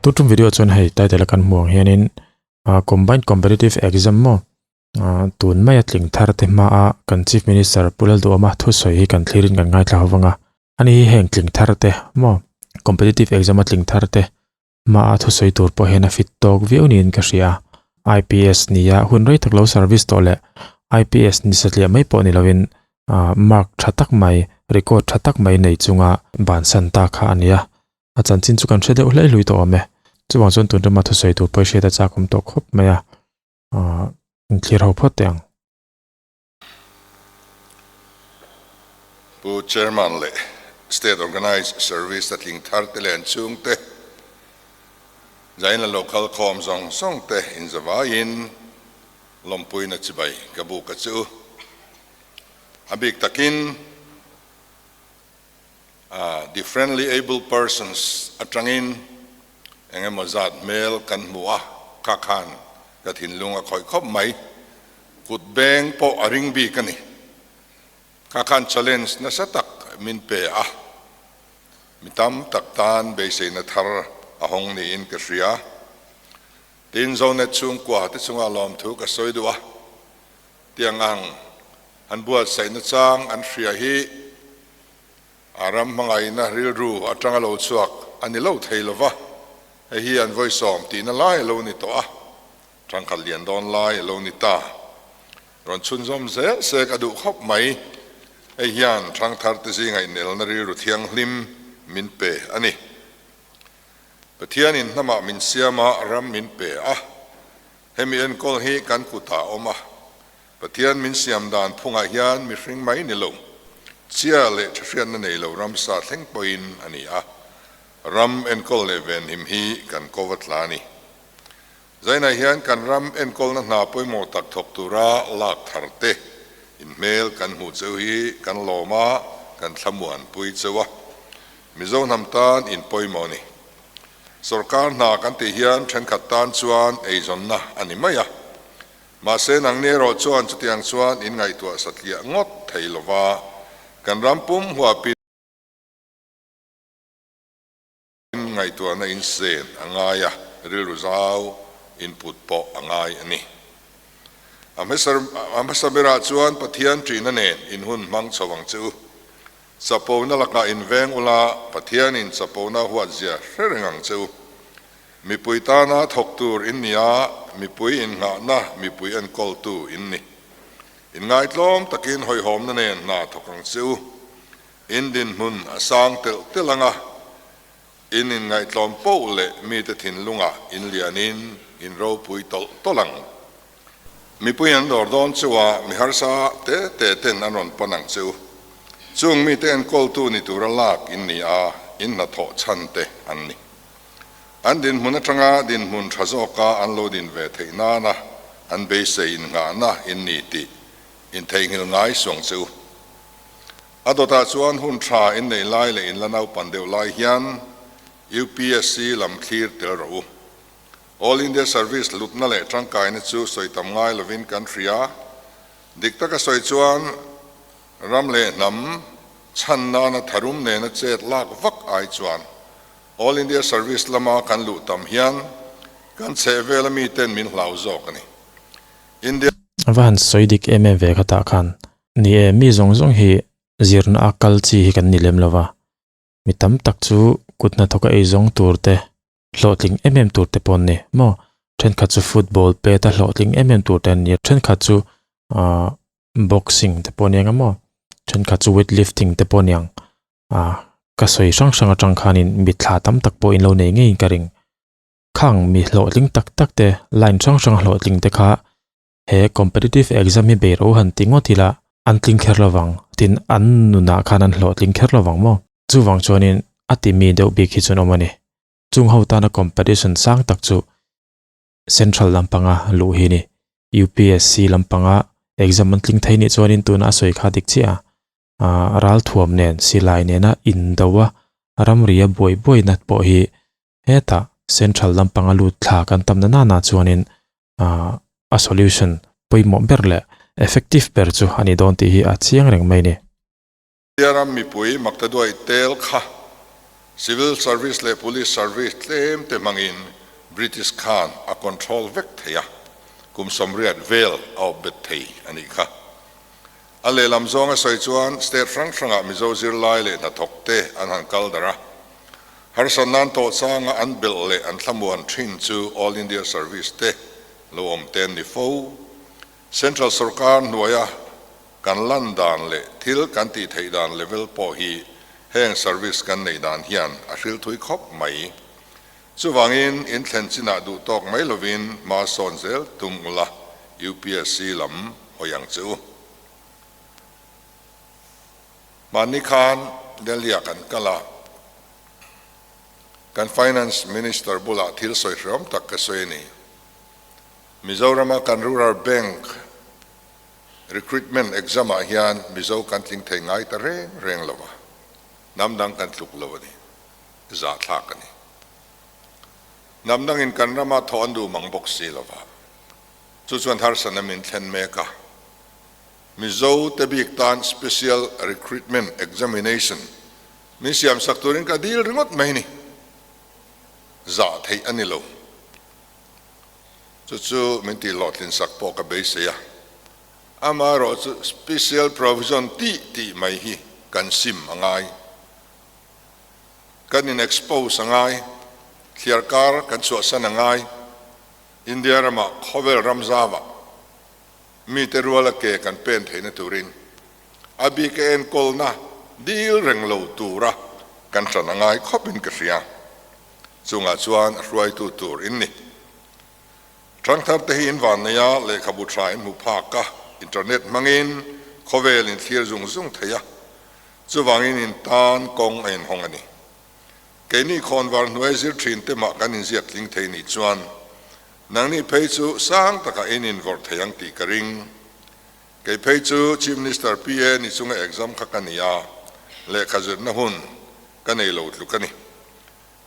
Tutum video chuan hei title a kan hmuh ang hianin ah combined competitive exam maw ah tun maia tling thar te hmaa kan chief minister Pu Lalduhawma thusawi hi kan thlirin kan ngaithla ho vang a ani hi heng tling thar te maw competitive exam a tling thar te hmaa thusawi tur pawh hian a fit tawk viau niin ka hria a IPS nia hun rei tak lo service tawh leh IPS ni satliah mai pawh ni lovin ah mark tha tak mai record tha tak mai nei chunga bansan ta kha a ni a. A chanchin chu kan hre deuh hlei hlui tawh awm e. Chuvang chuan tun rama thusawi tur pawh i hriat a chak awm tawh khawp mai a. Aaa inthlir ho phawt teh ang. Pu Chairman leh State Organised Service a tling thar te leh an chhungte, Zainla Local khawm zawng zawng te inzavaiin lawmpuina chibai ka buk a che u. A bik takin Differently able persons atangin eng emaw zat hmel kan hmu a, kha khan ka thinlung a khawih khawp mai. Kut beng pawh a ring bik a ni. Kha khan challenge nasa tak min pe a, mi tam tak tan beiseina thar a hawng niin ka hria. Tin, Zonet chhungkua te chunga lawmthu ka sawi duh a, tiang ang an buatsaihna chang an hria hi a ram hmangaihna rilru atanga lo chhuak a ni lo thei lova, hei hi an vawisawm tihna lai a lo ni tawh a, thangkhat lian dawn lai a lo ni ta. Rawn chhunzawm zel se ka duh khawp mai, hei hian thangthar te zinga inelna rilru thianghlim min pe a ni. Pathianin hnamah min siam a, ram min pe a, hemi enkawl hi kan kutah a awm a, Pathian min siam dan phungah hian mihring mai ni lo, chia leh thahriatna nei lo ramsa thleng pawhin a ni a, ram enkawl leh venhim hi kan ko va tla a ni. Zainah hian kan ram enkawlna hna pawimawh tak thawk tura lak thar te inhmel kan hmuh cheu hi kan lawm a, kan thlamuanpui cheu a. Mizo hnam tan in pawimawh a ni. Sorkar hna kan tih hian thenkhat tan chuan eizawnna a ni mai a. Mahse, nangni erawh chuan chutiang chuan in ngaihtuah satliah ngawt thei lova, kan ram pum huapin ngaihtuahna in sen a ngai a, rilru zau input pawh a ngai a ni. A hmasa berah chuan Pathian ṭihna nen in hun hmang chho ang che u. Chapona lakah in veng ula, Pathianin chapona huatzia hre reng ang che u. Mipui tana thawk tur in ni a, mipui innghahna mipui enkawltu in ni. Inngaitlawm takin hawihhawmna nen hna thawk ang che u. In dinhmun a sang telh telh ang a, in inngaihtlawm poh leh mite thinlungah in lianin in ropui tawlh tawlh ang. Mipui an dawr dawn chu a, mi harsa te te ten an rawn pan ang che u. Chung mite enkawltu ni tura lak in ni a, in hnathawh chhan te an ni. An dinhmun atanga dinhmun tha zawka an lo din ve theih nana an beisei innghahna in ni tih intheihnghilh ngai suang che u. A dawtah chuan hun tha in nei lai leh in la naupan deuh lai hian UPSC lam thlir tel rawh u. All India Service hlutna leh tangkaina chu sawi tam ngai lovin kan hria. Dik taka sawi chuan ram leh hnam chhan nana tharum nena chet lak vak ai chuan All India Service lama kan luh tam hian kan chhehvela miten min hlau zawk a ni. India. A va han sawi dik em em ve kha tah khan. Ni e, mi zawng zawng hi zirna a kal chi hi kan ni lem lo va. Mi tam tak chu kut hnathawka ei zawng tur te, hlawhtling em em tur te pawh an ni maw? Thenkhat chu football pet a hlawhtling em em tur te an ni a, thenkhat chu ahh boxing te pawh a ni ang a maw? Thenkhat chu weight lifting te pawh a ni ang. Ah, ka sawi hrang hrang atang khanin mitthla tam tak pawh in lo nei ngeiin ka ring. Khang mi hlawhtling tak tak te, line hrang hrang hlawhtling te kha he competitive exam hi bei ro han ti ngawt ila an tling kher lovang, tin an nunah khan an hlawhtling kher lovang maw? Chuvang chuanin a ti mi deuh bik hi chuan awm a ni. Chung ho tana competition sang tak chu Central lampanga luh hi ni. UPSC lampanga exam an tling thei nih chuanin tuna a sawi kha dik chiah a. ah ralthuam nen silai nena indo a ramri a buai buai nat pawh hi hetah central lampanga lut thla kan tam na nana chuanin ah a solution pawimawh ber leh effective ber chu a ni dawn tih hi a chiang reng mai a ni. India ram mipui Maktaduai tel kha. Civil Service leh Police Service tlem te hmangin British khan a control vek thei a, kum 80 vel a awp bet thei a nih kha. A lehlam zawng a sawi chuan state hrang hrangah Mizo zirlai leh hnathawk te an han kal darh a, harsat nan tawh changa an belh leh an thlamuan thin chu All India Service te lo awm te an ni fo. Central sorkar hnuaia kan lan dan leh thil kan tih theih dan level pawh hi heng service kan neih dan hian a hril thui khawp mai. Chuvangin in thlen chinah duh tawk mai lovin hma sawn zel tum ula UPSC lam hawi ang che u. Mahni khan Delhi-ah kan kal a, kan Finance Minister bulah thil sawi hreawm tak ka sawi a ni. Mizorama kan Rural Bank Recruitment exam ah hian Mizo kan tling thei ngai ta reng reng lo a, hnam dang kan tluk lo a ni, zahthlak a ni. Hnam dangin kan rama thawh an duh mang bawk si lo va, chu chuan harsatna min thlen mek a. Mizo te bik tan Special Recruitment Examination min siamsak turin ka dil ringawt mai ni, zah theih a ni lo. Chu chu min tih hlawhtlin sak pawh ka beisei a, amaherawh chu special provision tih tih mai hi kan sim a ngai, kan in expose a ngai, thliar kar kan chhuahsan a ngai, India ramah khawvel ram zauah mite ruala ke kan pen theihna turin a bik a enkawlna dil reng lo tura kan ṭan a ngai khawpin ka hria. Chungah chuan a hruaitu tur in ni. Ṭhangthar te hi in van nei a, lehkhabu ṭha in hmu phak a, internet hmangin khawvel in thlir zung zung thei a, chuvangin in tan kawng a inhawng a ni. Keini khawnvar hnuai zir ṭhin te mah kan inziak tling thei nih chuan nangni phei chu sang takah in invawrh thei ang tih ka ring. Kei phei chu Chief Minister PA ni chunga exam kha ka ni a, lehkha zirna hun ka nei lo tluk a ni.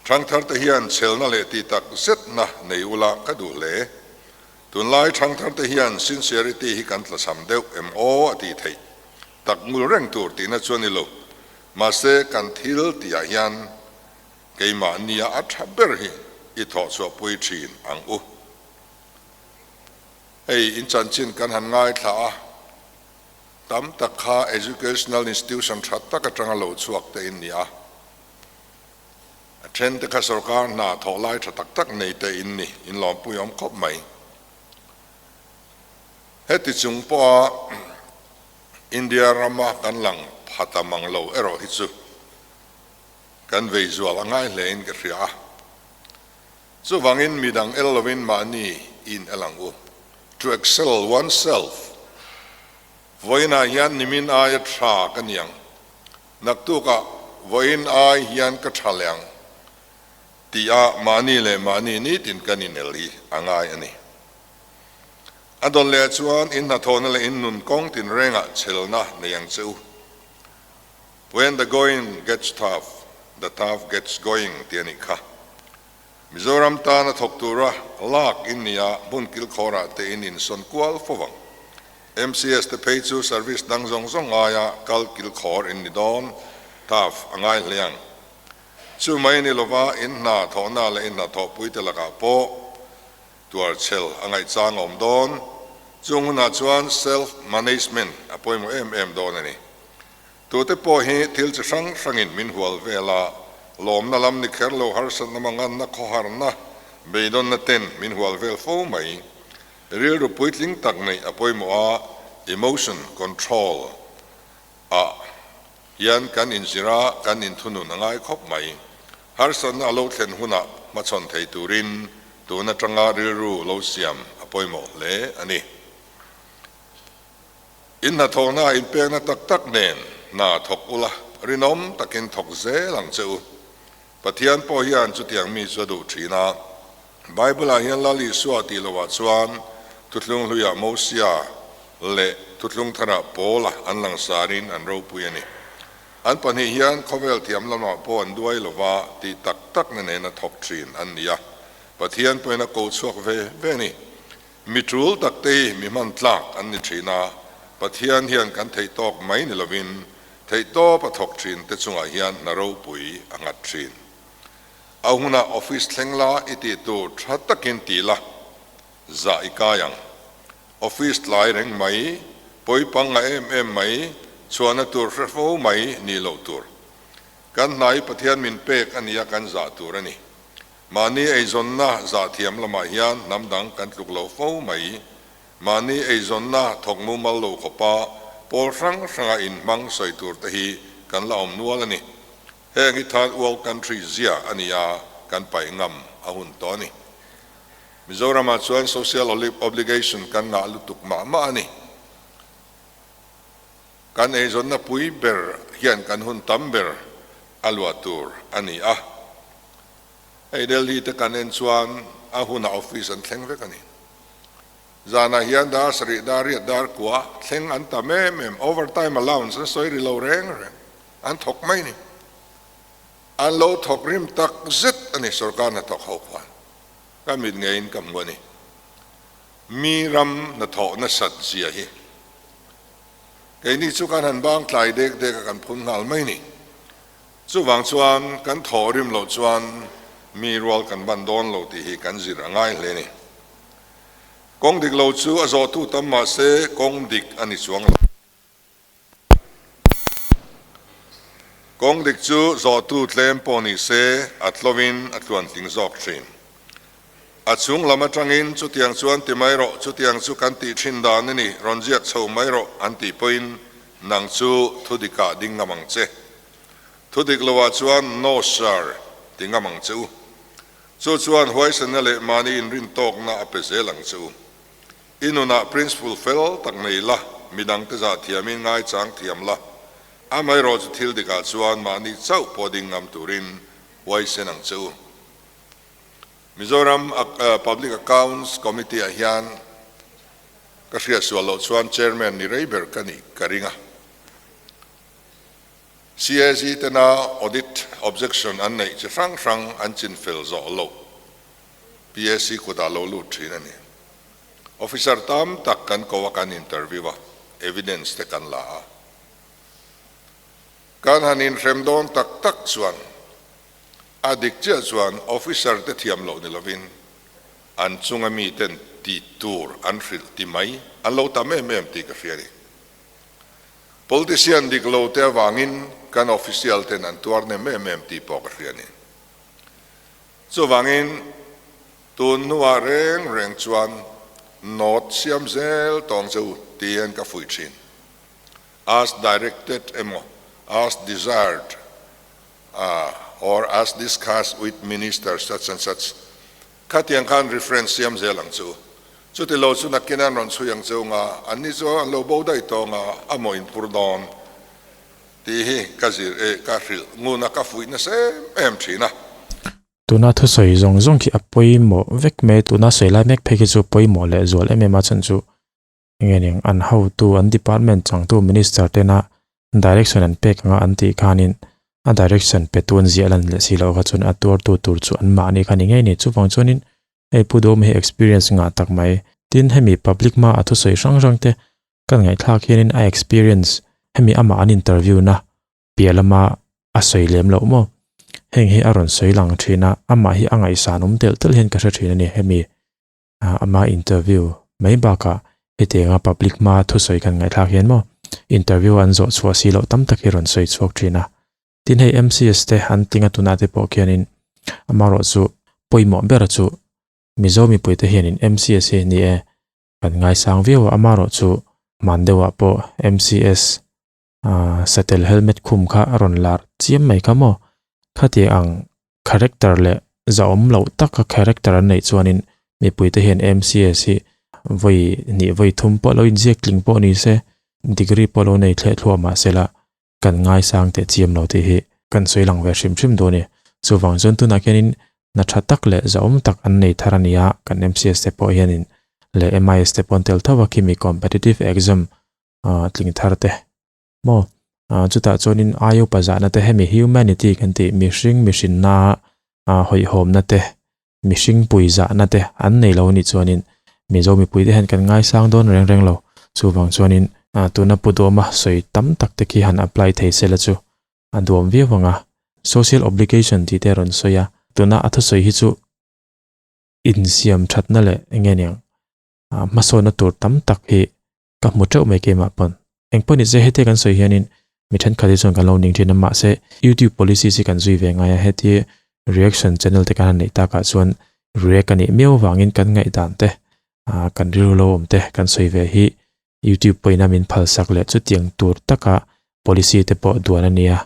Ṭhangthar te hian chhelna leh tih tak zetna nei ula ka duh hle. Tunlai ṭhangthar te hian sincerity hi kan tlachham deuh em aw a tih theih tak ngul reng tur tihna chu a ni lo. Mahse kan thil tihah hian keimahnia a ṭha ber hi i thawhchhuahpui ṭhin ang u. Hei in chanchin kan han ngaithla a, tam tak kha educational institution tha tak atanga lo chhuak te in ni a, a then te kha sorkar hna thawh lai tha tak tak nei te in ni, in lawmpui awm khawp mai. Heti chung pawha India rama kan lang pha ta mang lo erawh hi chu kan vei zual a ngai hle in ka hria a. Chuvangin midang el lovin mahni in el ang u. To excel oneself. Vawiinah hian nimin aia tha ka ni ang. Naktukah vawiin ai hian ka tha leh ang tih-ah mahni leh mahni nitin kan inel hi a ngai a ni. A dawn leh chuan in hnathawhna leh in nun kawng tinrengah chhelna nei ang che u. When the going gets tough, the tough gets going tih a nih kha. Mizoram tana thawk tura lak in nia hmun kilkhawrah te in insawn kual fo vang. MCS te phei chu service dang zawng zawng aia kal kilkhawr in ni dawn, tough a ngai hle ang. Chu mai ni lova in hna thawhna leh in hnathawhpui te lakah pawh tuarchhel a ngaihchang a awm dawn. Chung hunah chuan self management a pawimawh em em dawn a ni. Tute pawh hi thil chi hrang hrangin min hual vel a, lawmna lam ni kher lo harsatna manganna khawharna beidawnna ten min hual vel fo mai. Rilru puitling tak neih a pawimawh a, emotion control ah hian kan inzir a, kan inthunun a ngai khawp mai. Harsatna a lo thlen hunah hmachhawn thei turin tun atanga rilru lo siam a pawimawh hle a ni. In hnathawhna inpekna tak tak nen hna thawk ula, rinawm takin thawk zel ang che u. Pathian pawh hian chutiang mi chu a duh thin a. Bible-ah hian Lal Isua tih lohah chuan Thuthlung Hluiah Mosia leh Thuthlung Tharah Paula an langsarin an ropui a ni. An pahnih hian khawvel thiam lamah pawh an duai lova tih tak takna nena thawk thin an ni a. Pathian pawhin a ko chhuak ve ve a ni. Mi tul tak te hi mi hman tlak an ni thin a, Pathian hian kan theih tawk mai ni lovin Theihtawp a thawk thin te chungah hian hna ropui a nghat thin. A hunah office thleng la i tih tur tha takin ti la, zah i kai ang. Office tlai reng mai, pawi panga em em mai, chhuahna tur hre fo mai nih loh tur. Kan hna hi Pathian min pek a nia kan zah tur a ni. Mahni eizawnna zah thiam lamah hian hnam dang kan tluk lo fo mai. Mahni eizawnna thawk mumal lo khawpa pawl hrang hranga inhmang sawi tur te hi kan la awm nual a ni. Heng hi third world country zia a ni a, kan paih ngam a hun tawh a ni. Mizoramah chuan social obligation kan ngah lutuk mah mah a ni. Kan eizawnna pui ber hian kan hun tam ber a luah tur a ni a. Hei Delhi te kan en chuan a hunah office an thleng vek a ni. Zanah hian dar sarih, dar riat, dar kua thleng an tam em em, overtime allowance an sawi ri lo reng reng, an thawk mai ni. An lo thawk rim tak zet a ni sorkar hnathawk ho khuan. Ka mit ngeiin ka hmu a ni. Mi ram hnathawh nasat zia hi. Keini chu kan han bang tlai dek dek a kan phun nghal mai ni. Chuvang chuan kan thawh rim loh chuan mi rual kan ban dawn lo tih hi kan zir a ngai hle ni. Kawng dik lo chu a zawhtu tam mah se kawng dik a ni chuang lo. Kawng dik chu zawhtu tlem pawh ni se a tlovin a tluantling zawk thin. A chung lam atangin chutiang chuan ti mai rawh, chutiang chu kan tih thin dan a ni, rawn ziak chho mai rawh an tih pawhin nang chu thu dikah ding ngam ang che. Thu dik loah chuan No sir ti ngam ang che u. Chu chuan huaisenna leh mahni inrintawkna a pe zel ang che u. I nunah principle fel tak nei la, midangte zah thiamin ngaichang thiam la, amaherawh chu thil dikah chuan mahni chauh pawh ding ngam turin huaisen ang che u. Mizoram Public Accounts Committee ah hian ka hriat sual loh chuan Chairman ni rei ber ka nih ka ring a. CAG tena audit objection an neih chi hrang hrang an chin fel zawh loh PAC kutah lo lut thin a ni. Officer tam tak kan ko a kan interview a, evidence te kan la a. Kan han inhrem dawn tak tak chuan A dik chiah chuan officer te thiam loh ni lovin an chunga miten ti tur an hrilh ti mai an lo tam em em tih ka hria a ni. Politician dik lo te avangin kan official ten an tuar nem em em tih pawh ka hria a ni. Chuvangin tun hnuah reng reng chuan note siam zel tawng che u tiin ka fuih thin. As directed emaw as desired or as discussed with minister such and such khatiang khan reference siam zel ang chu. Chuti lo chu nakin an rawn chhui ang cheu nga, an ni chu an lo bo daih tawh nga a maw in phur dawn tih hi ka zir e ka hrilh ngun a ka fuih nasa em em thin a. Tuna thusawi zawng zawng khi a pawimawh vek mai, tuna sawi lai mek phei khi chu pawimawh leh zual em em a chhan chu Nge ning an hotu an department changtu minister tena direction an pek anga an tih khanin a direction petu an ziah lan leh si loh kha chuan a tuartu tur chu an mahni kha ni ngei ni. Chuvang chuanin hei Pu Duhawm hi experience ngah tak mai. Tin hemi public hma a thusawi hrang hrang te kan ngaihthlak hianin a experience hemi amah an interview na piah lama a sawi lem loh maw. Heng hi a rawn sawi lang thin a, amah hi a ngaihsan awm telh telh hian ka hre thin a ni hemi Ama interview mai bakah hetianga public hma thusawi kan ngaihthlak hian maw interview an zawh chhuah si loh tam tak hi rawn sawi chhuak thin a. Tin hei MCS te an tling a tunah te pawh khianin amarawh chu pawimawh ber chu Mizo mipuite hianin MCS hi ni e kan ngaisang viau a, amarawh chu hman deuhah pawh MCS satel helmet khum kha a rawn lar chiam mai kha maw khati ang character leh zahawm loh taka character an neih chuanin mipuite hian M_C_S hi vawi hnih vawi thum pawh lo inziak tling pawh ni se degree pawh lo nei thleh thluah mah se la kan ngaisang teh chiam lo tih hi kan sawi lang ve hrim hrim dawn a ni chuvang chuan tunah khianin hna tha tak leh zahawm tak an nei thar a ni a kan M_C_S te pawh hianin leh M_I_S te pawh an tel tho a khimi competitive exam tling thar te maw chutah chuanin aio pazahna te hemi humanity kan tih mihring mihrinna hawihhawmna te mihring pui zahna te an nei lo anih chuanin Mizo mipui te hian kan ngaisang dawn reng reng lo chuvang chuanin. Tuna Pu Duama sawi tam tak te khi han apply thei se la chu a duam viau ang a. Social obligation tih te a rawn sawi a, tuna a thusawi hi chu insiam thatna leh eng nge niang hmasawnna tur tam tak hi ka hmu teuh mai keimah pawn. Engpawh ni se heti kan sawi hianin mi thenkhat hi chuan kan lo ning thin a mahse YouTube policies hi kan zui ve ngai a heti reaction channel te kan han neih takah chuan react a nih miau avangin kan ngaihdan te kan rilru lo awm te kan sawi ve hi YouTube pawhin a min phalsak leh chutiang tur taka policy te pawh duan a nia.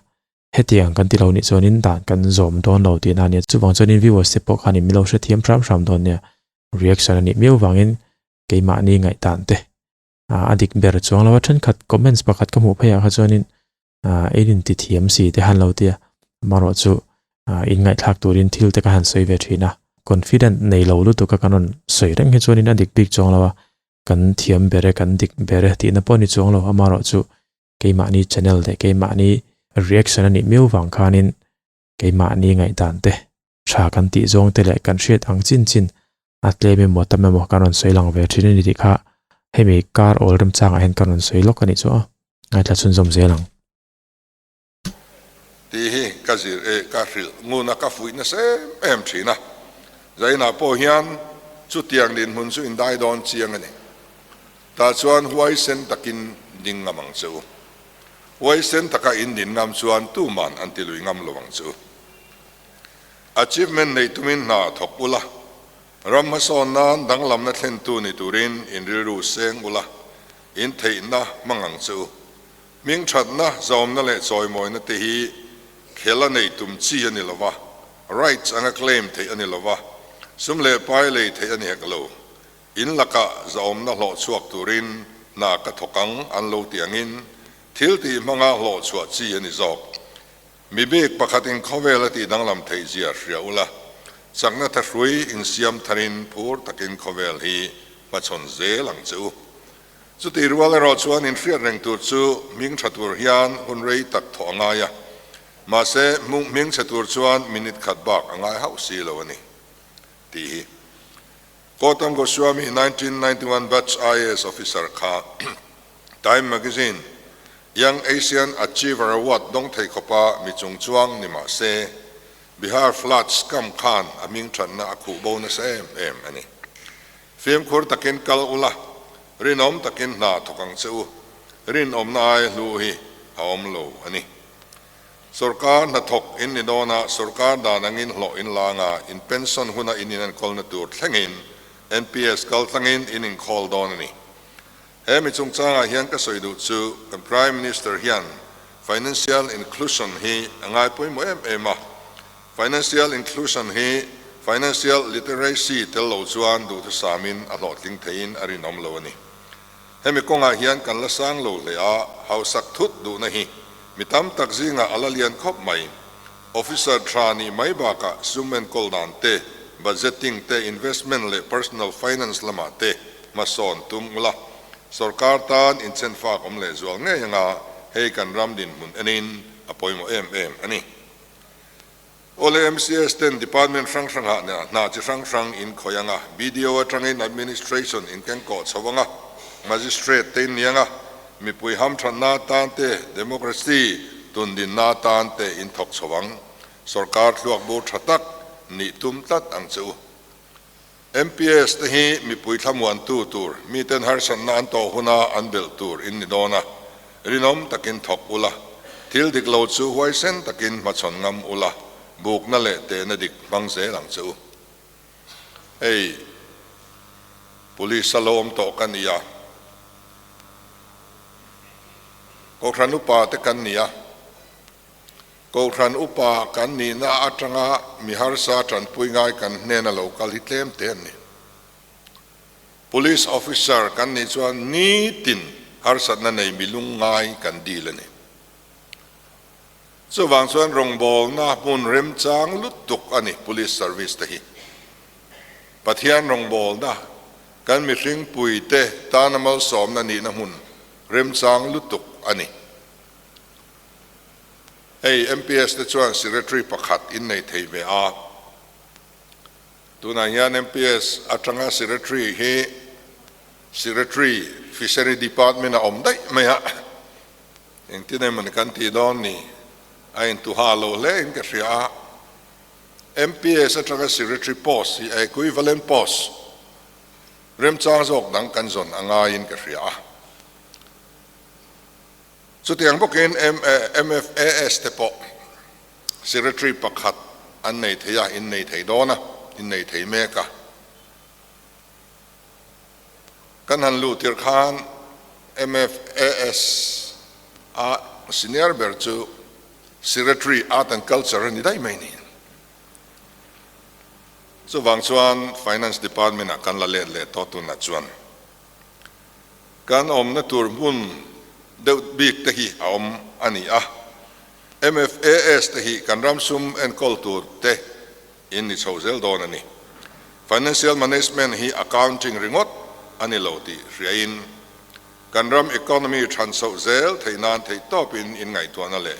Hetiang kan ti lo nih chuanin dan kan zawm dawn lo tihna a nia. Chuvang chuanin viewers te pawh khanin min lo hrethiam hram hram dawn nia. Reaction a nih miau vangin keimahni ngaihdan te a dik ber chuang lo a. Thenkhat comments pakhat ka hmuh pheiah kha chuanin ei in ti thiam si te han lo tia. Amaherawh chu in ngaihthlak turin thil te ka han sawi ve thin a. Confident nei lo lutuk a kan rawn sawi reng hi chuanin a dik bik chuang lo a. Kan thiam ber e, kan dik ber e tihna pawh a ni chuang lo. Amaherawh chu keimahni channel leh keimahni reaction a nih miau vang khanin keimahni ngaihdan te tha kan tih zawng te leh kan hriat ang chin chin a tlem emaw tam emaw kan rawn sawi lang ve thin a ni tih kha hemi kar awl remchangah hian kan rawn sawi lawk a nih chu a ngaithla chhunzawm zel ang. Tih hi ka zir e ka hrilh ngun a ka fuih nasa em em thin a, Zainah pawh hian chutiang dinhmun chu indai dawn chiang a ni. Tah chuan huaisen takin ding ngam ang che u. Huaisen taka in din ngam chuan tuman an ti lui ngam lo ang che u. Achievement nei tumin hna thawk ula, ram hmasawn nan danglamna thlentu ni turin in rilru seng ula, in theihna hmang ang che u. Hming thatna, zawmna leh chawimawina te hi khel a nei tum chi a ni lo va, rights anga claim theih a ni lo va, sum leh pai lei theih a ni hek lo. In lakah zahawmna hlawh chhuak turin hna ka thawk ang an lo ti angin thil tih hmanga hlawh chhuah chi a ni zawk. Mi bik pakhatin khawvel a tih danglam theih zia hria ula, chakna thahrui insiam tharin phur takin khawvel hi hmachhawn zel ang che u. Chutih rual erawh chuan inhriat reng tur chu hming tha tur hian hun rei tak thawh a ngai a, mahse hming chhe tur chuan minute khat bak a ngai hauh si lo a ni tih hi. Gautam Goswami 1991 batch IAS officer kha Time Magazine Young Asian Achiever Award dawng thei khawpa mi chung chuang ni mah se, Bihar flood scam khan a hming thatna a khuh bo nasa em em a ni. Fimkhur takin kal ula, rinawm takin hna thawk ang che u, rinawmna ai hlu hi a awm lo a ni. Sorkar hnathawk in ni dawn a, sorkar dan angin hlawh in la anga in pension huna in inenkawlna tur thlengin NPS kal tlangin in inkhawl dawn a ni. He mi chungchangah hian ka sawi duh chu kan Prime Minister hian Financial Inclusion hi a ngai pawimawh em em a, Financial Inclusion hi Financial Literacy tel lo chuan duhthusamin a hlawhtling theiin a rinawm lo a ni. Hemi kawngah hian kan la sang lo hle a, hausak thut duhna hi mi tam tak zingah a la lian khawp mai. Officer tha nih mai bakah sum enkawl dan te, budgeting te, investment leh personal finance lamah te hmasawn tum ula, sorkar tan inchenfak awm lehzual ngei anga hei kan ram dinhmun enin a pawimawh em em a ni. Awle MCS ten department hrang hrangah nia hna chi hrang hrang in khawih anga, BDO atangin administration in keng kawh chho anga, Magistrate te in ni anga, mipui hamthanna atan te, democracy tundinna atan te in thawk chho ang. Sorkar thluak bur tha tak nih tum tlat ang che u. MPS te hi mipui thlamuantu tur, miten harsatna an tawh huna an belh tur in ni dawn a, rinawm takin thawk ula, thil dik lo chu huaisen takin hmachhawn ngam ula, bukna leh tehna dik hmang zel ang che u. Hei, Police a lo awm tawh ka ni a, Kohhran upa te kan ni a, Kohhran upa kan nihna atanga mi harsa tanpui ngai kan hnena lo kal hi tlem te an ni. Police officer kan nih chuan nitin harsatna nei mi lung ngai kan dil a ni. Chuvang chuan rawngbawlna hmun remchang lutuk a ni police service te hi. Pathian rawngbawlna kan mihring puite tana malsawmna nihna hmun remchang lutuk a ni. Hei MPS te chuan Secretary pakhat in nei thei ve a, tunah hian MPS atanga Secretary hi Secretary, Fishery Department a awm daih mai a, engtin emaw ni kan tih dawn ni, a intuha lo hle in ka hria a. MPS atanga Secretary post hi a equivalent post remchang zawk dang kan zawn a ngaiin ka hria a. Chutiang bawkin MFAS te pawh Secretary pakhat an nei thei a, in nei thei dawn a, in nei thei mek a. Kan han luh tirh khan MFAS a senior ber chu Secretary Art and Culture a ni daih mai ni. Chuvang chuan Finance Department ah kan la let leh tawh tunah chuan kan awmna tur hmun deuh bik te hi a awm a ni a. MFAS te hi kan ram sum enkawl tur te in ni chho zel dawn a ni. Financial Management hi accounting ringawt a ni lo tih hriain kan ram economy than chhoh zel theih nan theihtawpin in ngaihtuahna leh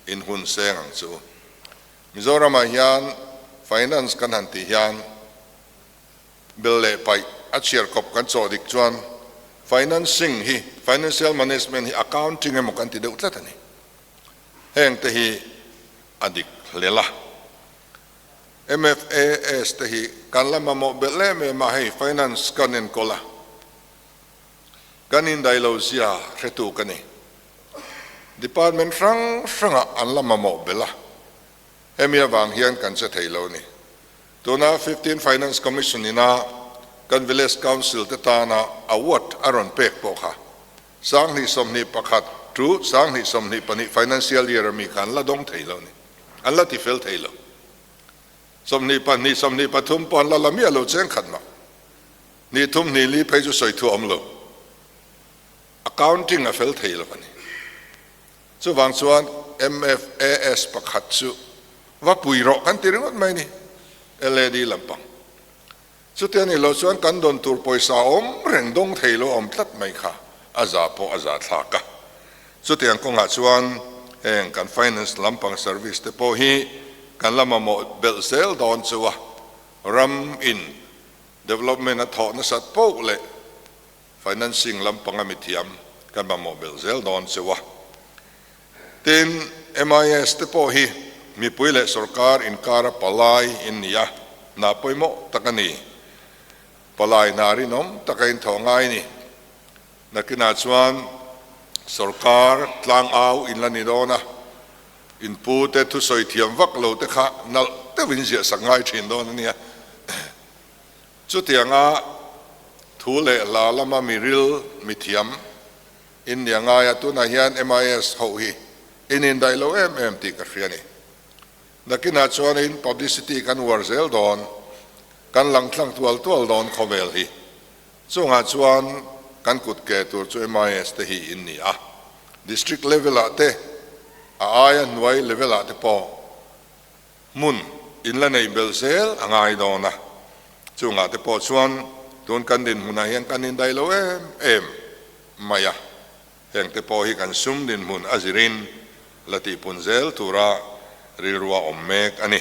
in hun seng ang chu. Mizoramah hian finance kan han tih hian bel leh paih a chhiar kawp kan chawh dik chuan financing hi, financial management hi accounting emaw kan ti deuh tlat a ni. Heng te hi a dik hlel a. MFAS te hi kan la mamawh belh em em a, hei finance kan enkawl a, kan indai lo zia hretu ka ni. Department hrang hrangah an la mamawh belh a, hemi avang hian kan che thei lo a ni. Tuna Fifteen Finance Commission ina kan Village Council te tana award a rawn pek pawh kha 2021 to 2022 financial year ami kha an la dawng thei lo a ni. An la ti fel thei lo. 22, 23 pawh an la la miah lo cheng khat mah. Ni thum hnih li phei chu sawi thu a awm lo. Accounting a fel thei lo a ni. Chuvang chuan MFAS pakhat chu va pui rawh kan ti ringawt mai a ni, LAD lampang. Chuti a nih loh chuan kan dawn tur pawisa awm reng dawng thei lo awm tlat mai kha a za pawh a za thlak a. Chutiang kawngah chuan heng kan finance lampang service te pawh hi kan la mamawh belh zel dawn chu a, ram in development a thawh nasat poh leh financing lampanga mithiam kan mamawh belh zel dawn chu a. Tin, MIS te pawh hi mipui leh sorkar inkara palai in ni a, hna pawimawh tak a ni. Palai hna rinawm taka inthawh ngai a ni. Nakinah chuan sorkar tlangau in la ni dawn a, inpu te thusawi thiam vak lo te kha nalh deuhin ziahsak ngai thin dawn a nia. Chutianga thu leh hla lama miril mithiam in nia ngai a, tunah hian MIS ho hi in indaih lo em em tih ka hria a ni. Nakinah chuanin publicity kan uar zel dawn, kan lang tlang tual tual dawn khawvel hi. Chungah chuan kan kut ke tur chu MIS te hi in ni a, district level ah te, a aia hnuai level ah te pawh hmun in la nei belh zel a ngai dawn a, chungah te pawh chuan tun kan dinhmunah hian kan indaih lo em em mai a, heng te pawh hi kan sum dinhmun a zirin la tihpun zel tura rilrua awm mek a ni.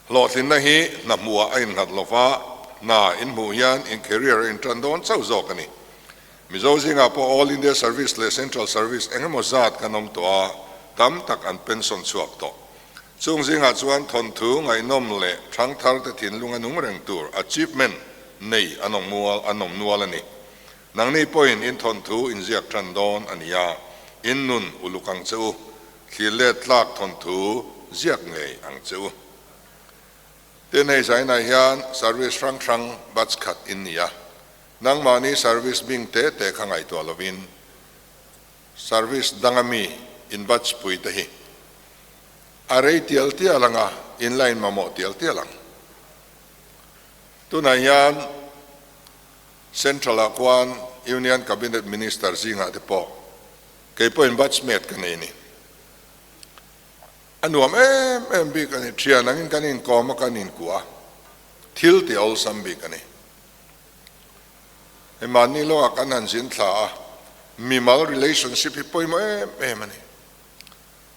Hlawhtlinna hi hna hmuhah a innghat lo va, hna in hmuh hian in career a intan dawn chauh zawk a ni. Mizo zingah pawh All India Service leh Central Service eng emaw zat kan awm tawh a, tam tak an pension chhuak tawh. Chung zingah chuan thawnthu ngaihnawm leh thangthar te thinlung a nung reng tur achievement nei an awm mual an awm nual a ni. Nangni pawhin in thawnthu inziak tan dawn a ni a, in nun uluk ang che u. Thlir let tlak thawnthu ziak ngei ang che u. Tin, hei zainah hian service hrang hrang batch khat in ni a, nangmahni service bing te te kha ngaihtuah lovin service danga mi in batch pui te hi a rei tial tial ang a, in la in mamawh tial tial ang. Tunah hian Central ah khuan Union Cabinet Minister zingah te pawh Kei pawhin batchmate ka nei ni. A nuam em em bik a ni. Thian angin kan inkawm a, kan inkuah a, thil ti awlsam bik a ni. Hei mahni lawngah kan han zin thla a, mimal relationship hi pawimawh em em a ni.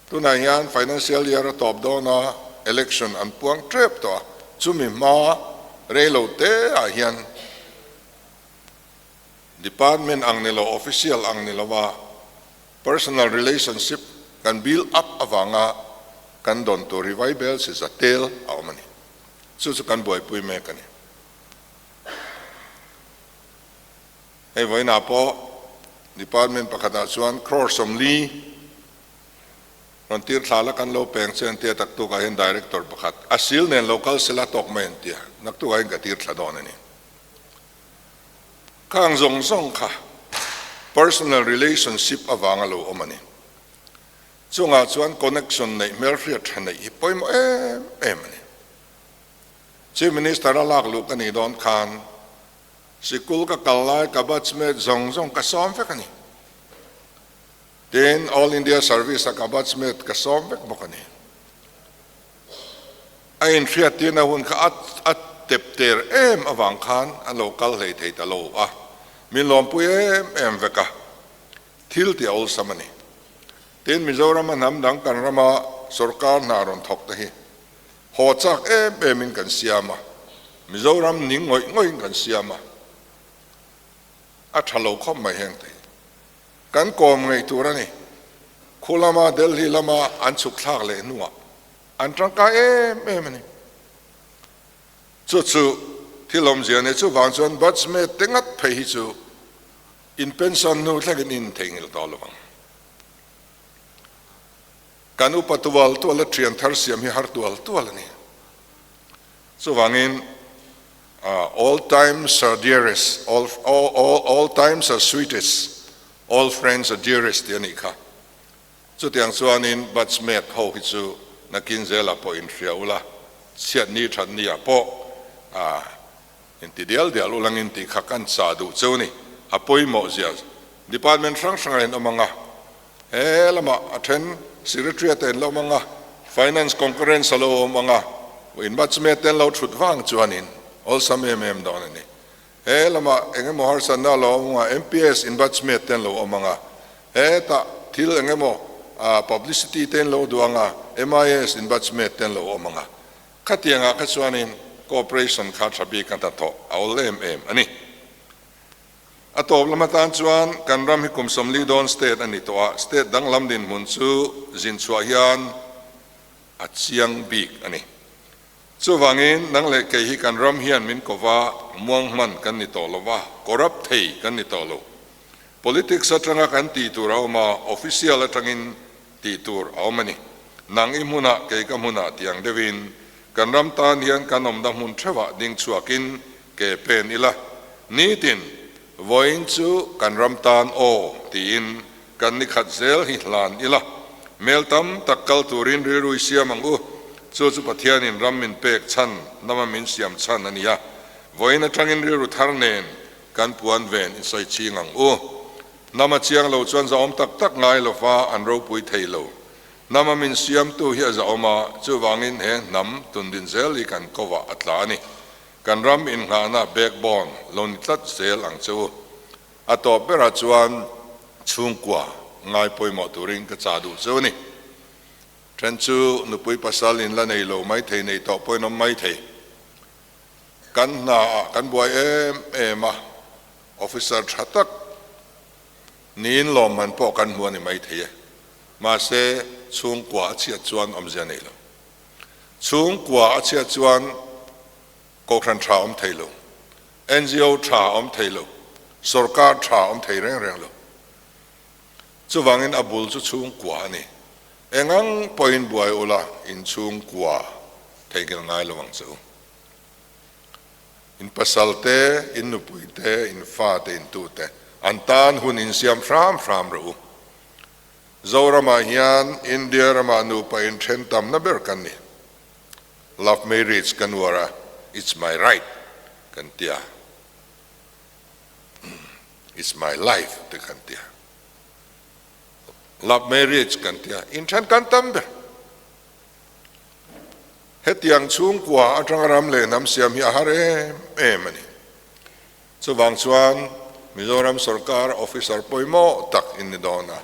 Tunah hian financial year a tawp dawn a, election an puang tep tawh a, chumi hma reilo te ah hian. Department ang ni lo, official ang ni lova personal relationship kan build up avanga kan dawn tur hi vaibel si za tel a awm a ni. Chu chu kan buaipui mek a ni. Hei vawiinah pawh department pakhatah chuan crore 40 rawn tir thla la kan lo peng che an tia taktukah hian director pakhat a sil nen lo kal sela tawk mai an tia naktukah hian ka tir thla dawn a ni. Khang zawng zawng kha personal relationship avanga lo awm a ni. Chungah chuan connection neih hmelhriat tha neih hi pawimawh em em a ni. Chief Minister a lak luh ka nih dawn khan sikul ka kal lai ka batchmate zawng zawng ka sawm vek a ni. Tin, All India Service a ka batchmate ka sawm vek bawk a ni. A inhriattirna hun kha a a tep ter em avang khan a lo kal hlei thei ta lo a, min lawmpui em em vek a, thil tih a awlsam a ni. Tin, Mizorama hnam dang kan rama sorkar hna rawn thawk te hi haw chak em emin kan siam a, Mizoram ning ngawih ngawih in kan siam a, a tha lo khawp mai heng te hi. Kan kawm ngei tur a ni. Khu lama Delhi lama an chhuk thlak leh hnuah an tangkai em em a ni. Chu chu thil awmzia a ni. Chuvang chuan batchmate te ngat phei hi chu in pension hnu thlengin in theihnghilh tawh lo ang. Kan upa tual tual a thian thar siam hi har tual tual a ni. Chuvangin all times are dearest, all, all, all, all times are sweetest, all friends are dearest tih a nih kha. Chutiang chuanin batchmate ho hi chu nakin zelah pawh inhria ula, chhiatni thatni ah pawh inti dial dial ulangin tih kha kan chah duh cheu ni. A pawimawh zia department hrang hrangah in awm ang a, He lamah a then Secretary te an lo awm ang a, Finance Conference a lo awm ang a, in batchmate te an lo thut vang chuanin awlsam em em dawn a ni. He lamah eng emaw harsatna a lo awm ang a, MPS in batchmate te an lo awm ang a, hetah thil eng emaw publicity te an lo duh ang a, MIS in batchmate te an lo awm ang a. Khatiangah kha chuanin cooperation kha tha bik a hnathawh a awl em em a ni. A tawp lam atan chuan kan ram hi kum 40 dawn state a ni tawh a, state danglam dinhmun chu zin chhuah hian a chiang bik a ni. Chuvangin nang leh kei hi kan ram hian min ko va, muang hman kan ni tawh lo va, corrupt thei kan ni tawh lo. Politics atanga kan tih tur a awm a, official atangin tih tur a awm a ni. Nang i hmunah kei ka hmunah tiang deuhin kan ram tan hian kan awmna hmun theuhah ding chhuakin Ke pen ila, nitin vawiin chu kan ram tan aw tiin kan ni khat zel hi hlan ila, mel tam tak kal turin rilru i siam ang u, chu chu Pathianin ram min pek chhan nama min siam chhan a nia, vawiin atangin rilru thar nen kan puan ven i sawi ching ang u. Nama chiang lo chuan zahawm tak tak ngai lova an ropui thei lo. Nama min siamtu hi a zahawm a, chuvangin he hnam tundin zel hi kan kovah a tla a ni. Kan ram inngahna backbone lo ni tlat zel ang che u. A tawp berah chuan chhungkua ngai pawimawh turin ka chah duh cheu a ni. Then chu nupui pasal in la nei lo mai thei nei tawh pawhin awm mai thei. Kan hnaah kan buai em em a, officer tha tak niin lawmman pawh kan hmu a ni mai thei e. Mahse chhungkua a chhiat chuan awmzia nei lo. Chhungkua a chhiat chuan Kohhran tha awm thei lo, ngo tha awm thei lo, sorkar tha awm thei reng reng lo. Chuvangin a bul chu chhungkua a ni. Engang pawhin buai ula in chhungkua theihnghilh ngai lo ang che u. In pasal te, in nupui te, in fa te, in tu te an tan hun insiam hram hram rawh u. Zoramah hian India ramah nupa inthen tamna ber kan ni. Love marriage kan uar a, it's my right kan ti a, it's my life te kan ti a. Love marriage kan ti a, inthen kan tam ber. Hetiang chhungkua atanga ram leh hnam siam hi a har em em a ni. Chuvang chuan Mizoram sorkar officer pawimawh tak in ni dawn a,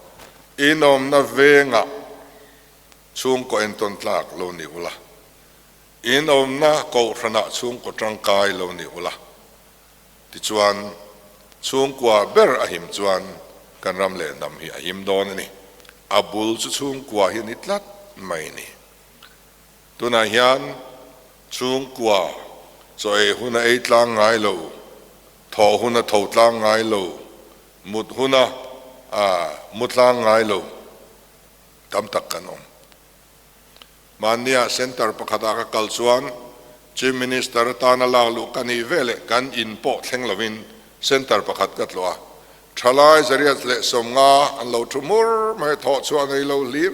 inawmna vengah chhungkaw entawn tlak lo ni ula, inawmna kohhranah chhungkaw tangkai lo ni ula, tichuan Chhungkua ber a him chuan kan ram leh hnam hi a him dawn a ni. A bul chu chhungkua hi a ni tlat mai a ni. Tunah hian chhungkua chaw ei hun a ei tlang ngai lo, thawh hun a tho tlang ngai lo, mut hun a mu tlang ngai lo tam tak kan awm. Mahnia centre pakhatah ka kal chuan Chief Minister atana lak luh ka nih veleh kan in pawh thleng lovin centre pakhat ka tlawh a, thalai zariat leh 50 an lo thu hmur mai thawh chhuah nei lo hlir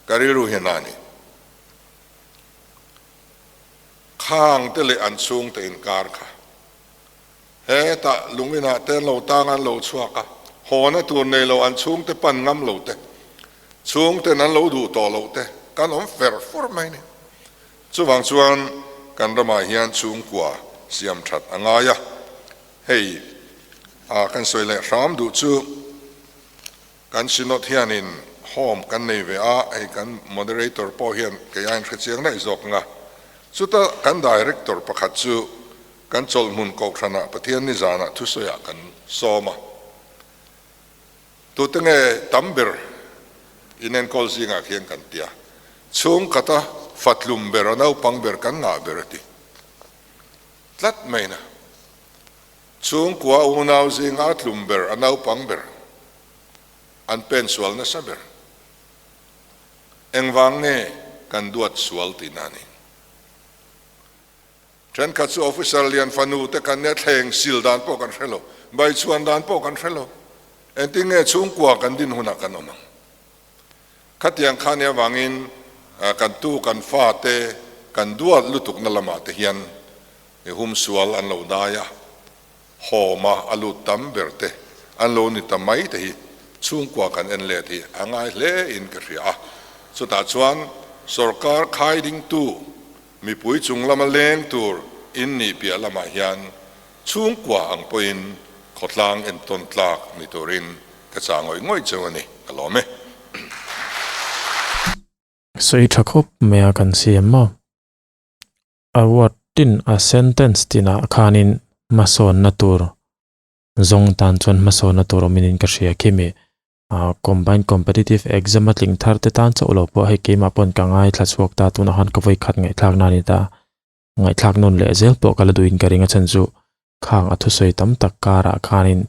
ka rilru hian a ni. Khang te leh an chhungte inkar kha Hetah lunginah te an lo tang a, an lo chhuak a, hawna tur nei lo an chhungte pan ngam lo te, chhungten an lo duh tawh loh te kan awm fer fur mai ni. Chuvang chuan kan ramah hian chhungkua siam that a ngai a, hei a kan sawi leh hram duh chu kan Synod hianin home kan nei ve a, hei kan moderator pawh hian kei a inhre chiang daih zawk ang a, chuta kan director pakhat chu Kan chawlhmun kohhranah Pathian nizanah thusawiah kan sawm a, tute nge tam ber inenkawl zingah khian kan ti a, chhungkhata fatlum ber a naupang ber kan ngah ber a ti tlat mai na. Chhungkua unau zinga a tlum ber a naupang ber an pen sual nasa ber. Engvang nge kan duat sual tihna a ni. Thenkhat chu officer lian fanu te kan nia thleng sil dan pawh kan hre lo, bai chhuan dan pawh kan hre lo. Engtin nge chhungkua kan din hunah kan awm ang? Khatiang kha nia vangin kan tu kan fa te kan duat lutukna lamah te hian hum sual an lo dai a, hawma a lut tam ber te an lo ni ta mai te hi chhungkua kan en let hi a ngai hle in ka hria a. Chutah chuan sorkar khai dingtu Mipui chung lama leng tur in nih piah lamah hian chhungkua ang pawhin khawtlang entawn tlak ni turin ka chah ngawih ngawih cheu a ni, ka lawm e. Sawi tha khawp mai a kan siam maw? A word tin a sentence tinah khanin hmasawnna tur zawng tan chuan hmasawnna tur awmin in ka hria khi mi Combined Competitive Exam a tling thar te tan chauh lo pawh hei keimah pawn ka ngaithla chhuak ta tunah khan ka vawi khat ngaihthlak na a ni ta. Ngaihthlak nawn leh zel pawh ka la duhin ka ring a chhan chu khang a thusawi tam tak karah khanin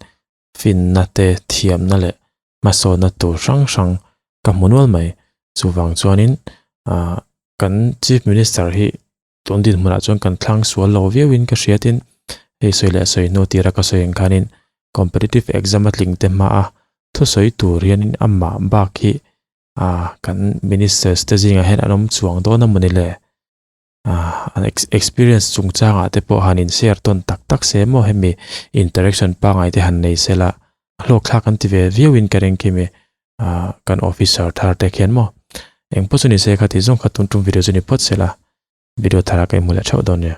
finna te thiamna leh hmasawnna tur hrang hrang ka hmu nual mai. Chuvang chuanin ah kan Chief Minister hi tun dinhmunah chuan kan thlang sual lo viauin ka hria tin hei sawi leh sawi hnu tira ka sawi ang khanin competitive exam a tling te hma a thusawi tur hianin amah bak hi ah kan ministers te zingah hian an awm chuang dawn a mawni le ah an experience chungchangah te pawh han in share tawn tak tak se maw hemi interaction pangngai te han nei sela hlawk thlak an ti ve viauin ka ring khi mi ah kan officer thar te khian maw engpawh chu ni se kha tih zawng kha tun tum video chu ni phawt sela video thar a ka inhmu leh theuh dawn nia.